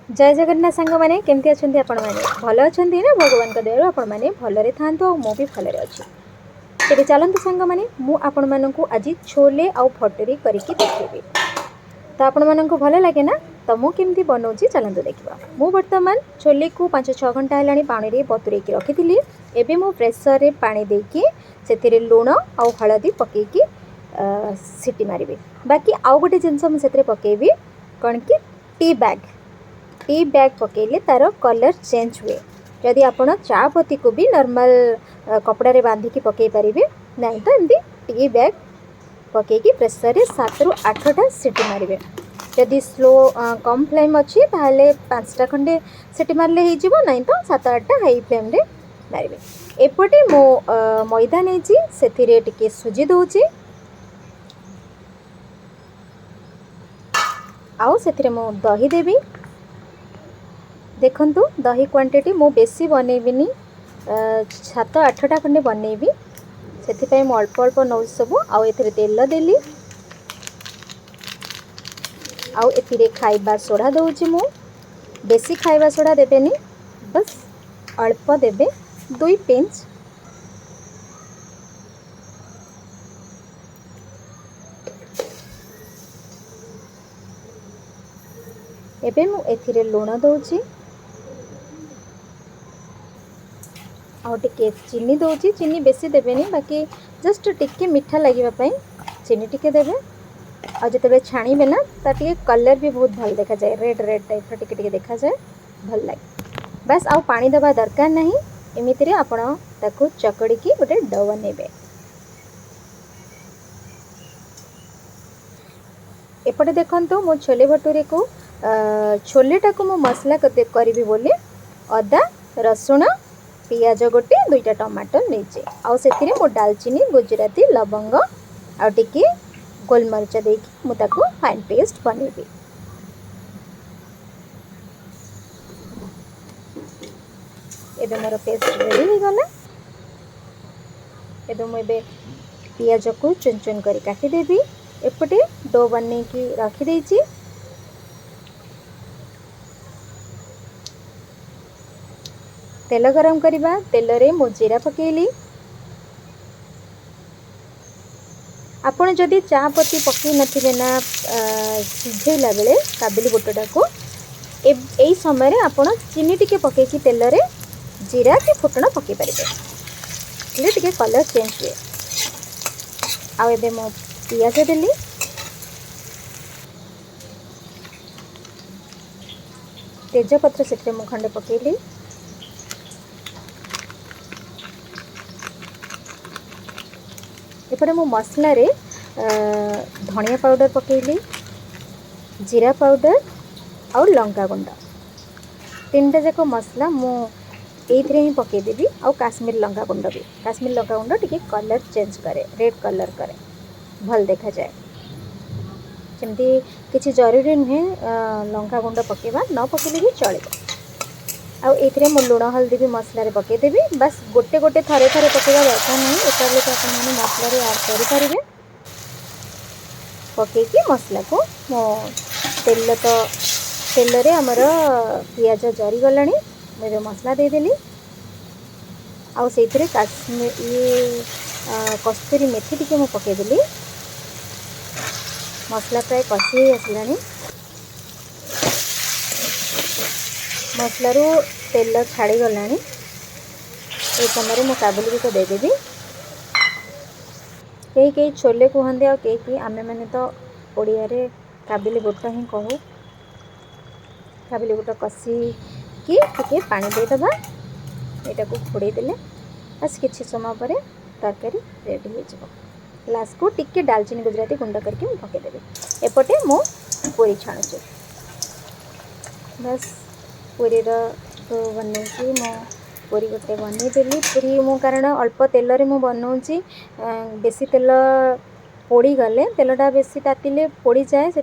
ଜୟ ଜଗନ୍ନାଥ ସାଙ୍ଗମାନେ, କେମିତି ଅଛନ୍ତି ଆପଣମାନେ? ଭଲ ଅଛନ୍ତି ନା? ଭଗବାନଙ୍କ ଦୟାରୁ ଆପଣମାନେ ଭଲରେ ଥାଆନ୍ତୁ ଆଉ ମୁଁ ବି ଭଲରେ ଅଛି। ତେବେ ଚାଲନ୍ତୁ ସାଙ୍ଗମାନେ, ମୁଁ ଆପଣମାନଙ୍କୁ ଆଜି ଛୋଲେ ଆଉ ଭଟୁରି କରିକି ଦେଖେଇବି। ତ ଆପଣମାନଙ୍କୁ ଭଲ ଲାଗେ ନା? ତ ମୁଁ କେମିତି ବନଉଛି ଚାଲନ୍ତୁ ଦେଖିବା। ମୁଁ ବର୍ତ୍ତମାନ ଛୋଲେକୁ 5-6 ଘଣ୍ଟା ହେଲାଣି ପାଣିରେ ବତୁରେଇକି ରଖିଥିଲି। ଏବେ ମୁଁ ପ୍ରେସରରେ ପାଣି ଦେଇକି ସେଥିରେ ଲୁଣ ଆଉ ହଳଦୀ ପକେଇକି ସିଟି ମାରିବି। ବାକି ଆଉ ଗୋଟେ ଜିନିଷ ମୁଁ ସେଥିରେ ପକେଇବି, କ'ଣ କି ଟି ବ୍ୟାଗ୍। ଟି ବ୍ୟାଗ୍ ପକେଇଲେ ତା'ର କଲର୍ ଚେଞ୍ଜ ହୁଏ। ଯଦି ଆପଣ ଚା ପତିକୁ ବି ନର୍ମାଲ୍ କପଡ଼ାରେ ବାନ୍ଧିକି ପକେଇ ପାରିବେ, ନାହିଁ ତ ଏମିତି ଟି ବ୍ୟାଗ୍ ପକେଇକି ପ୍ରେସରରେ 7ରୁ 8ଟା ସିଟି ମାରିବେ। ଯଦି ସ୍ଲୋ କମ୍ ଫ୍ଲେମ୍ ଅଛି ତାହେଲେ 5ଟା ଖଣ୍ଡେ ସିଟି ମାରିଲେ ହେଇଯିବ, ନାହିଁ ତ 7-8ଟା ହାଇ ଫ୍ଲେମ୍ରେ ମାରିବେ। ଏପଟେ ମୁଁ ମଇଦା ନେଇଛି, ସେଥିରେ ଟିକେ ସୁଜି ଦେଉଛି ଆଉ ସେଥିରେ ମୁଁ ଦହି ଦେବି। ଦେଖନ୍ତୁ, ଦହି କ୍ୱାଣ୍ଟିଟି ମୁଁ ବେଶୀ ବନେଇବିନି, 7-8ଟା ଖଣ୍ଡେ ବନେଇବି, ସେଥିପାଇଁ ମୁଁ ଅଳ୍ପ ଅଳ୍ପ ନେଉଛି ସବୁ। ଆଉ ଏଥିରେ ତେଲ ଦେଲି ଆଉ ଏଥିରେ ଖାଇବା ସୋଢ଼ା ଦେଉଛି ମୁଁ। ବେଶୀ ଖାଇବା ସୋଢ଼ା ଦେବେନି, ବାସ୍ ଅଳ୍ପ ଦେବେ, 2 ପିଞ୍ଚ। ଏବେ ମୁଁ ଏଥିରେ ଲୁଣ ଦେଉଛି ଆଉ ଟିକେ ଚିନି ଦେଉଛି। ଚିନି ବେଶୀ ଦେବେନି, ବାକି ଜଷ୍ଟ ଟିକେ ମିଠା ଲାଗିବା ପାଇଁ ଚିନି ଟିକେ ଦେବେ। ଆଉ ଯେତେବେଳେ ଛାଣିବେ ନା, ତା ଟିକେ କଲର୍ ବି ବହୁତ ଭଲ ଦେଖାଯାଏ, ରେଡ଼୍ ରେଡ଼୍ ଟାଇପ୍ର ଟିକେ ଟିକେ ଦେଖାଯାଏ, ଭଲ ଲାଗେ। ବାସ୍, ଆଉ ପାଣି ଦେବା ଦରକାର ନାହିଁ। ଏମିତିରେ ଆପଣ ତାକୁ ଚକଡ଼ିକି ଗୋଟେ do ବନେଇବେ। ଏପଟେ ଦେଖନ୍ତୁ, ମୁଁ ଛୋଲେ ଭଟୁରିକୁ ଛୋଲେଟାକୁ ମୁଁ ମସଲା କରିବି ବୋଲି ଅଦା, ରସୁଣ, ପିଆଜ ଗୋଟେ, 2ଟା ଟମାଟୋ ନେଇଛି। ଆଉ ସେଥିରେ ମୁଁ ଡାଲଚିନି, ଗୁଜୁରାତି, ଲବଙ୍ଗ ଆଉ ଟିକେ ଗୋଲମରିଚ ଦେଇକି ମୁଁ ତାକୁ ଫାଇନ୍ ପେଷ୍ଟ ବନେଇବି। ଏବେ ମୋର ପେଷ୍ଟ ରେଡ଼ି ହେଇଗଲା। ଏବେ ମୁଁ ପିଆଜକୁ ଚୁନ ଚୁନ କରି କାଟିଦେବି। ଏପଟେ do ବନେଇକି ରଖିଦେଇଛି। ତେଲ ଗରମ କରିବା। ତେଲରେ ମୁଁ ଜିରା ପକେଇଲି। ଆପଣ ଯଦି ଚା ପତି ପକେଇ ନଥିବେ ନା ସିଝେଇଲା ବେଳେ କାବୁଲି ବୁଟଟାକୁ, ଏଇ ସମୟରେ ଆପଣ ଚିନି ଟିକେ ପକେଇକି ତେଲରେ ଜିରା କି ଫୁଟଣ ପକେଇ ପାରିବେ, ହେଲେ ଟିକେ କଲର୍ ଚେଞ୍ଜ ହୁଏ। ଆଉ ଏବେ ମୁଁ ପିଆଜ ଦେଲି। ତେଜପତ୍ର ସେଥିରେ ମୁଁ ଖଣ୍ଡେ ପକେଇଲି। ଏପଟେ ମୁଁ ମସଲାରେ ଧନିଆ ପାଉଡ଼ର ପକେଇଲି, ଜିରା ପାଉଡ଼ର ଆଉ ଲଙ୍କା ଗୁଣ୍ଡ, ତିନିଟା ଯାକ ମସଲା ମୁଁ ଏଇଥିରେ ହିଁ ପକେଇଦେବି। ଆଉ କାଶ୍ମୀର ଲଙ୍କା ଗୁଣ୍ଡ ବି। କାଶ୍ମୀର ଲଙ୍କା ଗୁଣ୍ଡ ଟିକେ କଲର୍ ଚେଞ୍ଜ କରେ, ରେଡ଼୍ କଲର୍ କରେ, ଭଲ ଦେଖାଯାଏ। ସେମିତି କିଛି ଜରୁରୀ ନୁହେଁ ଲଙ୍କା ଗୁଣ୍ଡ ପକେଇବା, ନ ପକେଇଲେ ବି ଚଳିବ। ଆଉ ଏଇଥିରେ ମୁଁ ଲୁଣ ହଳଦୀ ବି ମସଲାରେ ପକେଇଦେବି। ବାସ୍, ଗୋଟେ ଗୋଟେ ଥରେ ଥରେ ପକେଇବା ଦରକାର ନାହିଁ, ଏକାବେଳକେ ଆପଣମାନେ ମସଲାରେ ଆଡ଼୍ କରିପାରିବେ। ପକେଇକି ମସଲାକୁ ମୁଁ ତେଲ ତ ତେଲରେ ଆମର ପିଆଜ ଜରିଗଲାଣି। ମୁଁ ଏବେ ମସଲା ଦେଇଦେଲି ଆଉ ସେଇଥିରେ କାଶ୍ମୀର ଇଏ କସ୍ତୁରୀ ମେଥି ଟିକେ ମୁଁ ପକେଇଦେଲି। ମସଲା ପ୍ରାୟ କଷି ହେଇ ଆସିଲାଣି। ମସଲାରୁ ତେଲ ଛାଡ଼ିଗଲାଣି। ଏ ସମୟରେ ମୁଁ କାବୁଲି ବୁଟ ଦେଇଦେବି। କେହି କେହି ଛୋଲେ କୁହନ୍ତି ଆଉ କେହି କେହି, ଆମେମାନେ ତ ଓଡ଼ିଆରେ କାବୁଲି ବୁଟ ହିଁ କହୁ। କାବୁଲି ବୁଟ କଷିକି ଟିକେ ପାଣି ଦେଇଦେବା। ଏଇଟାକୁ ଘୋଡ଼େଇ ଦେଲେ ବାସ୍ କିଛି ସମୟ ପରେ ତରକାରୀ ରେଡ଼ି ହେଇଯିବ। ଲାଷ୍ଟକୁ ଟିକେ ଡାଲଚିନି, ଗୁଜୁରାତି ଗୁଣ୍ଡ କରିକି ମୁଁ ପକାଇଦେବି। ଏପଟେ ମୁଁ ପୁରୀ ଛାଣୁଛି। ବାସ୍, ପୁରୀର ବନେଇକି ମୁଁ ପୁରୀ ଗୋଟେ ବନେଇଦେଲି। ପୁରୀ ମୁଁ କାରଣ ଅଳ୍ପ ତେଲରେ ମୁଁ ବନଉଛି, ବେଶୀ ତେଲ ପୋଡ଼ିଗଲେ, ତେଲଟା ବେଶୀ ତାତିଲେ ପୋଡ଼ିଯାଏ, ସେଥି